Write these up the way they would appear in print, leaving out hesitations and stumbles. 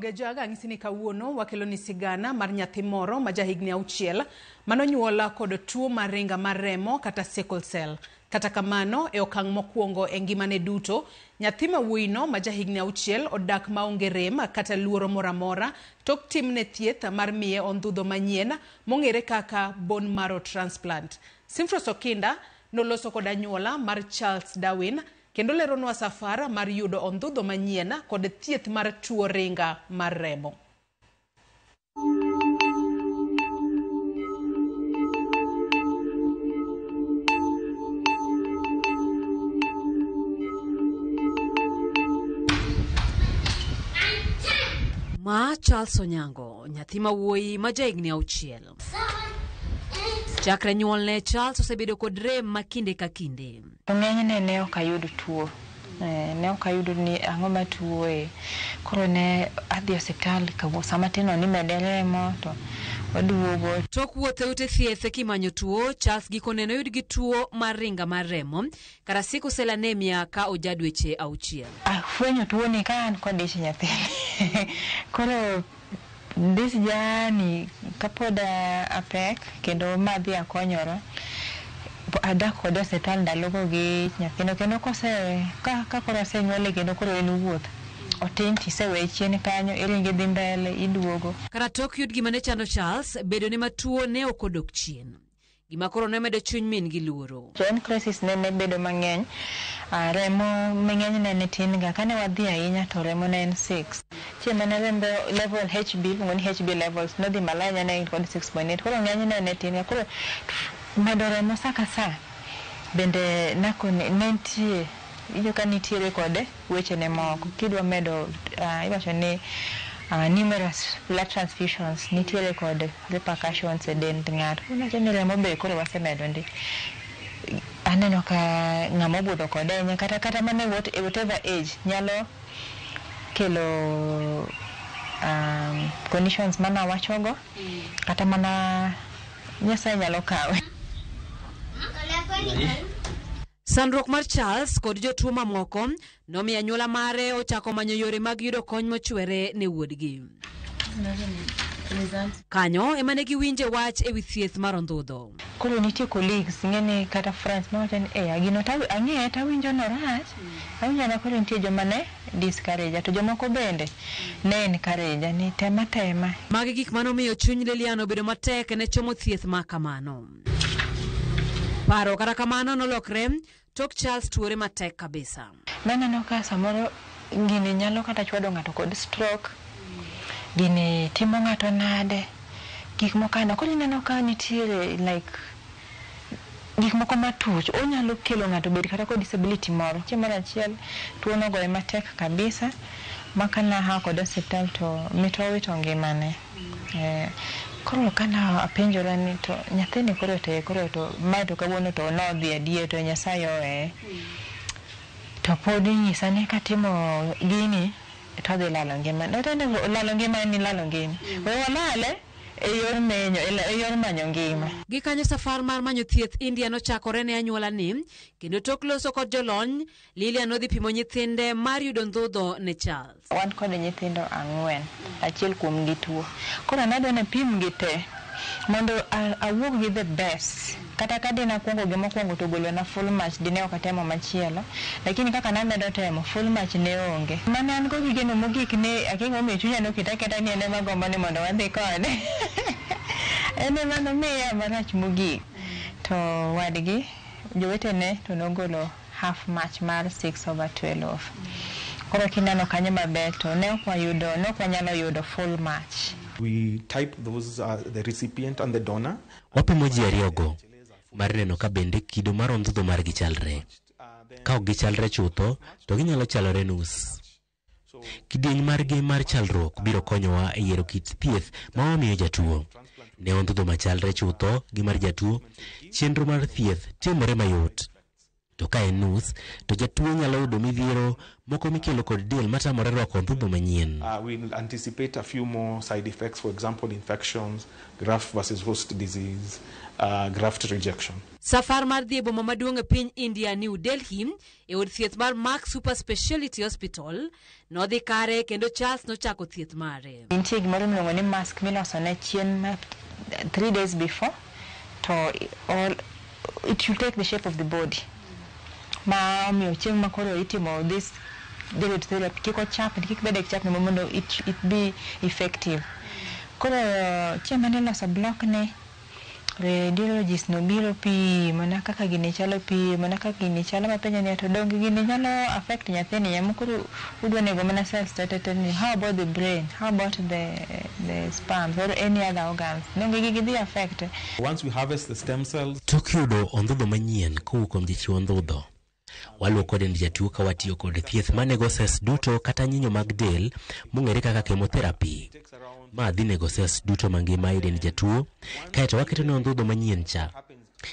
Gejaga ang'isi ni kawuono wakelo ni sigana mar nyathi moro ma jahigni 6 manonyuola kod tuo mar ringa mar remo kata sickle cell. Kata kamano, e okang' mokwongo e ngimane duto, nyathi ma wuoyino ma jahigni 6 odak maonge rem kata luoro moro amora tok timne thieth mar miye ondhudho manyien mong'ere kaka bone marrow transplant. Simfros Okinda noloso kod anyuola mar Charles Darwin kendo leronwa safar mar yudo ondhudho manyien kod thieth mar tuo ringa mar remo. Ma Charles Onyango, nyathi ma wuoyi ma jahigni 6. Chakre nyuolne, Charles osebedo kod rem ma kinde ka kinde. To ng'enyne ne ok ayud tuo. Ne ok ayudo ni ang'o matuoe. Koro ne adhi e osiptal sama tin no nimede remo to waduogo. Tok wuoth e ute thieth kimanyo tuo, Charles gikone noyud gi tuo mar ringa mar remo kata sickle cell anemia ka oja dweche 6. Afwenyo tuo ni ka an kod ich nyathini. Koro this journey kapod apek kendo madhi akonyora, adak kode e osiptal ndalogo gi nyathino kendo kose ka koro asenyuole kendo koro en wuoth. Otin tiseweye chien kanyo, iringo idhi mbele, iduogo. Kata tok yud gima ne chando Charles, bedo ne matuo ne ok odok chien. Gima koro ne medo chuny min gi luoro. To en crisis ne bedo mang'eny. Remo mang'eny ne tin ga. Kane wadhi ahinya to remo ne en 6. Chieng' mane rembe level HB, iluongo ni HB levels, nodhi malo ahinya ne en kod 6.8. Koro ng'eny ne tin ga. Koro medo remo sa ka sa bende nakone ne nitie, iwinjo ka nitiere kod weche ne moko. Kidwa medo, iwacho ni numerous blood transfusions nitiere kod repercussions e dend ng'ato. Iwacho ni remo be koro wasemedo ndi. Aneno ka ng'ama obudho kode ahinya kata mana e whatever age nyalo kelo conditions mana wachogo kata mana Nyasaye nyalo kawe. Sandruok mar Charles kod jotuo mamoko nomiyo anyuola mare ochako manyo yore mag yudo kony mochwere ne wuodgi. Kanyo ema ne giwinje wach ewi thieth mar ondhudho. Koro nitie colleagues ng'eni kata friends mawacho ni gino ang'e to awinjo norach. Awinjo na koro nitie joma ne discourage to jomoko bende ne encourage ni tema tema. Magi gik manomiyo chuny Lilian obedo matek ne chomo thieth ma kamano. Paro kata kamano nolokre tok Charles tuore matek kabisa. Naneno ka samoro gini nyalo kata chwado ng'ato kod stroke, gini timo ng'ato nade, gik moko aina. Koro ineno ka nitiere like gik moko matuch, onyalo kelo ng'ato bed kata kod disability moro. Chieng' moro achiel tuo nogoye matek kabisa ma kana aa kode osiptal to mit owito ngimane. Koro kana apenjora ni to nyathini koro te koro to mae to kawuono to nodhi adier to Nyasaye oweye. To pod inyisa ni katimo gini to adhi lalo ngimane. Lalo ngima en ni lalo ngima. We walale e yor menyo, e yor manyo ngima. Gikanyo safar mar manyo thieth India nochakore ne anyuola ni, kendo tok loso kod jolony, Lilian nodhi pimo nyithinde mar yudo ndhudho ne Charles. Wan kod nyithindo 4, achiel kuom gi tuo. Koro nadwa ni apim gi te mondo awuog gi the best. Kata ka dine akwongo gi mokwongo to ogolona full match, dine ok atemo machielo. Lakini kaka namedo temo, full match ne onge. Mane an go gi geno mogik ni akia gimomiyo chunya noketa aketa ni en ema agombo ni mondo wadhi kode. En ema nomiya marach mogik. To wadgi, jowetene to nogolo half match mar 6/12. Koro kineno kanyo maber to ne ok wayudo, ne ok wanyalo yudo full match. We type those, the recipient and the donor. Wapimo ji ariyogo mar neno ka bende kido mar ondhudho margi chalre. Ka ok gichalre chutho, to ginyalo chalore nus. Kidieny margi mar chalruok biro konyowa e yiero kit thieth ma wamiyo jatuo. Ne ondhudho machalre chutho gi mar jatuo, chenro mar thieth timore mayot. To ka en nus, to jatuo nyalo yudo midhiero moko mikelo kod del matamore rwako ondhudho manyien. We anticipate a few more side effects, for example, infections, graft versus host disease, graft rejection. Safar mar dhi e boma maduong' e piny India, New Delhi, e od thieth mar Max Super Speciality Hospital, nodhi kare kendo Charles nochako thieth mare. Nitie gimoro miluongo ni mask miloso ne chien ma 3 days before to all, it should take the shape of the body ma omiyo chieng' ma koro itimo this therapy kik ochapni, kik bede gi chapni mondo it be effective. Koro chieng' mane iloso block ni, radiologist nobiro pimona kaka gini chalo, pimona kaka gini chalo, mapenjo ni to donge gini nyalo affect nyathini ema koro udwa nego mana cells te te te ni how about the brain, how about the sperms or any other organs, donge gigi dhi affect? Once we harvest the stem cells, Tok yudo ondhudho manyien kowuok kuom jachiw ondhudho, waluoko dend jatuo ka watiyo kod thieth manego cells duto kata nyinyo mag del mong'ere kaka chemotherapy. Ma dhi nego cells duto mangima e dend jatuo, kaeto waketo ne ondhudho manyien cha.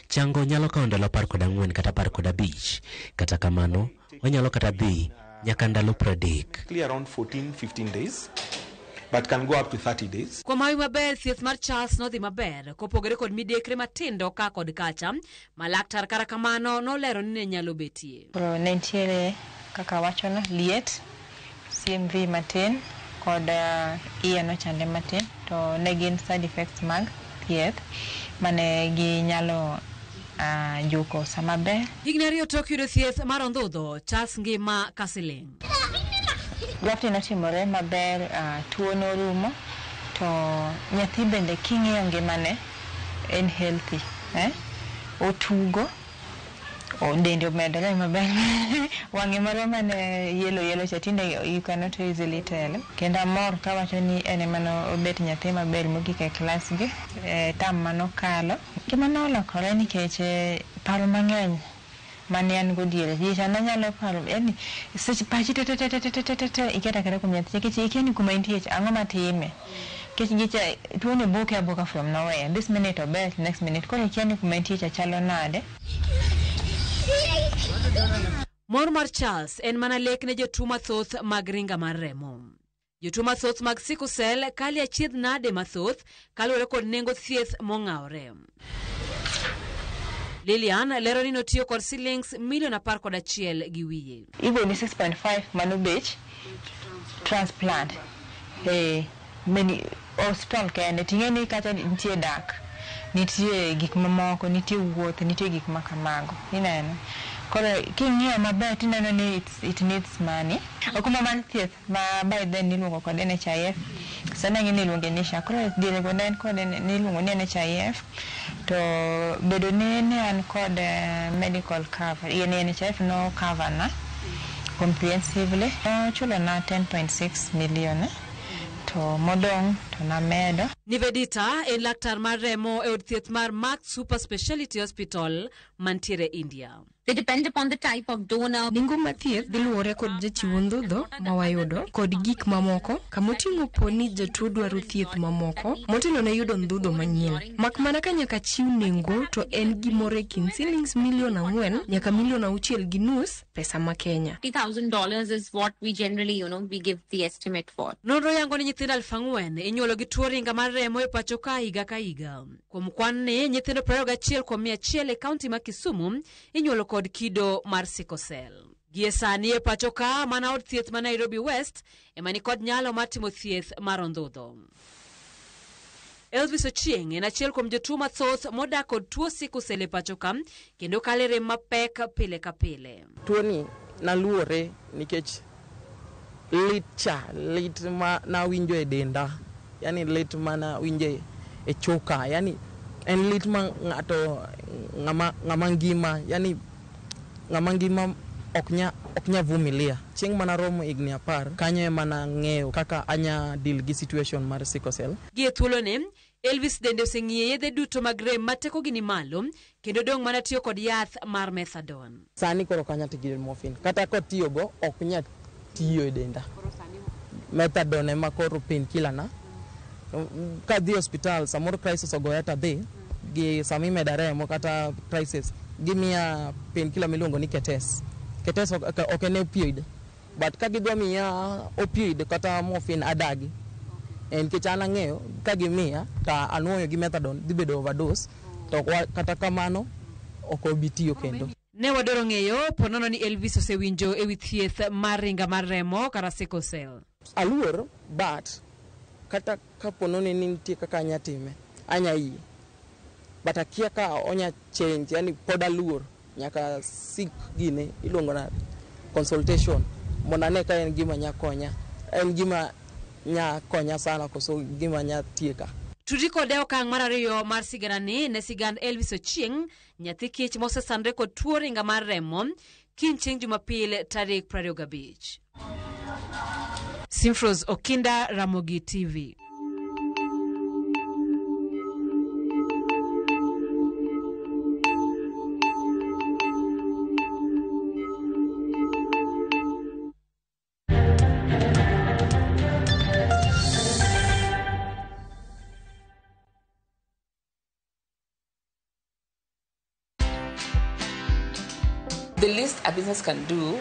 Chango nyalo kawo ndalo 14 kata 15. Kata kamano, onyalo kata dhi nyaka ndalo 30. Typically around 14, 15 days, but can go up to 30 days. Kuom hawi maber, thieth mar Charles nodhi maber, kopogore kod midekre matindo ka kod kacha, ma laktar kata kamano nolero ni ne nyalo betie. Koro ne nitiere kaka wachono liet, CMV matin kod iye nochande matin, to ne gin side effects mag thieth mane ginyalo juko sama ber. Higni 2 tok yudo thieth mar ondhudho, Charles ngima ka siling'. Grafting notimore maber, tuo norumo, to nyathi bende king'iyo ngimane en healthy, eh? Otugo, dende omedore maber, wang'e moro mane yellow yellow cha tinde you cannot easily tell. Kendo amor kawacho ni en ema nobet nyathi maber mogik e klas gi e term manokalo. Ngimana olokore nikech paro mang'eny mane an go diere cha nanyalo paro, yani seche pachi te te te te te te te iketo aketa kuom nyathi nikech ikia ni kuma entie cha ang'o matime, nikech gicha tuo ni buke abuka from nowhere, this minute ober, next minute koro ikia ni kuma entie cha chalo nade. Mor mar Charles en mana lek ne jotuo mathoth mag ringa mar remo. Jotuo mathoth mag sickle cell kale achiedh nade mathoth kaluwore kod nengo thieth mong'awore. Lilian lero ni notiyo kod silings milion 11 gi wiye. Igoni 6.5, mano bech transplant e meni hospital kende, ting'e ni kacha nitie dak, nitie gik mamoko, nitie wuoth, nitie gik ma kamago ineno. Koro king'iyo maber tineno ni it needs money. Okumba mar thieth ma by then niluongo kod NHIF, sani ang'e ni iluonge ni SHA. Koro diere go ne en kod niluongo ni NHIF, to bedo ni ne an kod medical cover, yani NHIF no cover na comprehensively, nochulo na 10.6 million to modong' to namedo. Nivedita en laktar mar remo e od thieth mar Max Super Speciality Hospital mantiere India. They depend upon the type of donor. Nengo mar thieth dhi luwore kod jachiw ndhudho ma wayudo kod gik mamoko kamoting'o po ni jatuo dwaro thieth mamoko motelo ne yudo ndhudho manyien. Mak mana ka nyaka chiw nengo to en gimoro e kind silings milion 4 nyaka milion 6.5 pesa ma Kenya. $50,000 is what we generally we give the estimate for. Nonro yango ni nyithindo 4,000 inyuolo gi tuo ringa mar remo e pacho ka higa ka higa. Kuom kwan ni, nyithindo 21 kuom 100 e kaunti ma Kisumu inyuolo kod kido mar sickle cell. Gie sani e pacho ka mana od thieth ma Nairobi West ema nikod nyalo mar timo thieth mar ondhudho. Elvis Ochieng en achiel kuom jotuo mathoth modak kod tuo sickle cell e pacho ka kendo kale rem mapek pile ka pile. Tuoni naluore nikech lit cha, lit ma nawinjo e denda, yani lit mana winjo e choka, yani en lit ma ng'ato ng'ama ngima, yani ng'ama ngima ok nya vumilia. Chieng' mana romo higni 10 kanyo ema nang'eyo kaka anya deal gi situation mar sickle cell. Gie thuoloni, Elvis dende oseng'iye yedhe duto mag rem ma tekogi ni malo kendo dong' mana tiyo kod yath mar methadone. Sani koro ok anyal tiyo gi morphine, kata kotiyogo ok nyal tiyo e denda. Methadone ema koro painkiller na. Kadhi e osiptal samoro crisis ogoya tadhi gi sama imeda remo kata crisis. Gimiya painkiller miluongo ni Ketes. Ketes ok en opioid. But ka gidwa miya opioid kata morphine adagi. Nikech an ang'eyo ka gimiya to anuoyo gi methadone dhi bedo overdose to kata kamano ok obi tiyo kendo. Ne wadwaro ng'eyo ponono ni Elvis osewinjo ewi thieth mar ringa mar remo kata sickle cell. Aluor but kata kapo ni nitie kaka anya time, anya yie. But akia ka onya change, yani pod aluor nyaka seek gine iluongo na consultation mondo ane ka en gima nya konya, en gima nya konya sana koso gima nya tieka. Tudi kode okang' mar ariyo mar siganani ne sigand Elvis Ochieng', nyathi kich mosesandre kod tuo ringa mar remo, kiny chieng' Jumapil tarik 25. Simfros Okinda, Ramogi TV. The least a business can do